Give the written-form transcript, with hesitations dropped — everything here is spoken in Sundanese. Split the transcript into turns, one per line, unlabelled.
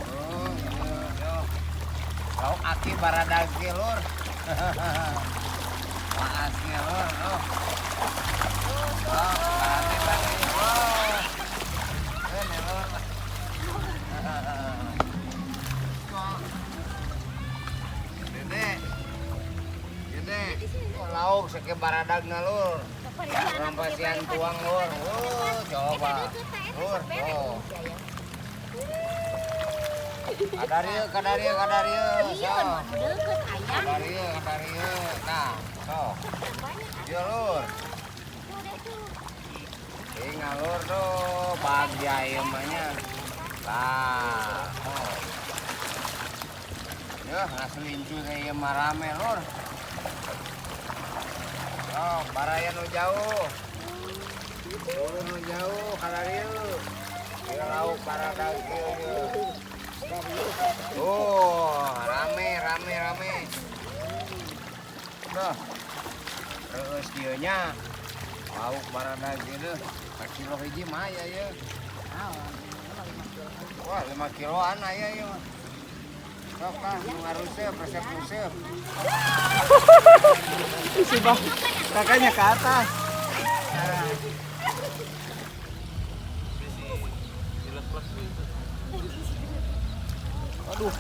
Oh, iya. Lauk aki baradag ge, lur. Waas ge, lur, oh. Oh, rame rame. Oh. Ini, lur. Gede. Gede. Oh, lauk seke baradagna, lur. Urang pasian tuang, lur. Oh, coba. Lur, oh. Kadarieu, kadarieu, kadarieu. Sok. Kadarieu, kadarieu. Nah, sok. Ieu, lur. Ih, ngalur tuh, bagja ieu mah nya. Tah, oh. Yeuh, ngaselincu teh ieu mah rame, lur. Oh, baraya nu jauh. Lur nu jauh, kadarieu. Ieu lauk baradag ieu ieu. Oh, rame, rame, rame. Duh. Terus dieu nya. Lauk baradag ieu deuh. Kilo hiji mah aya ieu. Wah, 5 kiloan aya ieu mah. Sok tah nu ngaruseup, resep ruseup.
Si Bang, kakaknya ke atas. Aduh.